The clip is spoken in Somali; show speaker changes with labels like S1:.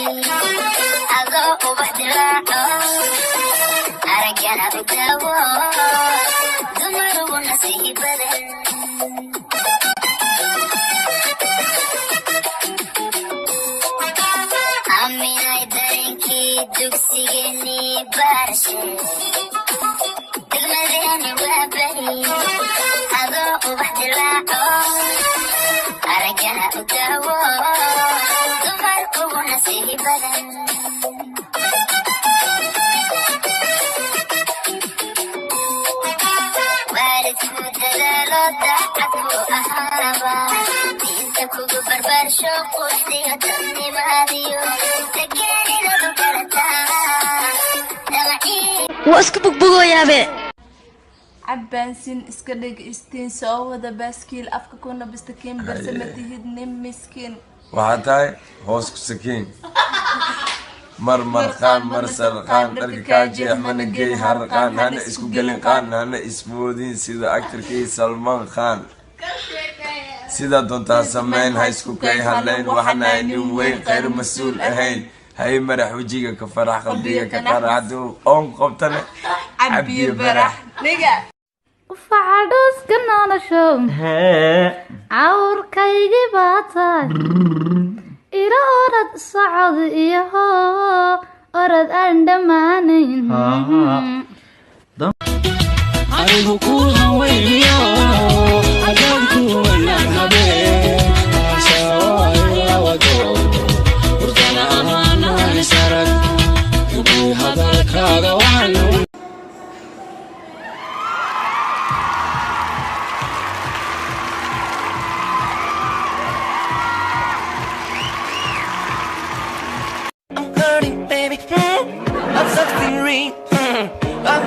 S1: Adoo ubax dilaaco, araggana u daawo, dumar ugu nasiib badan. Aaminay dareenkii dugsigeenii barashe, degmadeeni waa beri. Adoo ubax dilaaco, araggana u daawo, dumar ugu nasiib badan. Waalidku dadaalo, daacad ku ahaaba, diinta kugu barbaarsho, quruxdiyo dadnimaadiyo degeninadu garataa damacii.
S2: Waa iska bogbogooyaabe.
S3: Cabbaansin iska dhig istiin, soo wada baaskiil, afka ku nabistakiin, balse ma tihid nin miskiin.
S4: Waxaa tahay hoos ku sakiin, mar marqaan, mar sarqaan, dharka kaa jeex, mana gey harqaan, hana isku gelin qaan, hana ismoodin sida actorkii Salmaan Khan. Sidaa doontaa sameyn, ha isku kay hadlayn, waxanahay nin weyn, khayr mas-uul ahayn. Hay marax, wejiga ka farax, qalbiga ka qarax, hadduu oon qabtane
S3: cabbiyo barax dhiga.
S5: Qufaca dhuuska nolosho, cawrkaygii baa tahay, ilo orod socod iyo orod aan dhammaanayn.
S6: Anigu ku haweyniyo haddaan ku wanaag habeen wado hurdana amaanahay sarag ugu hadalkaaga waxan.
S7: I'm hurting, baby. I'm something real. I'm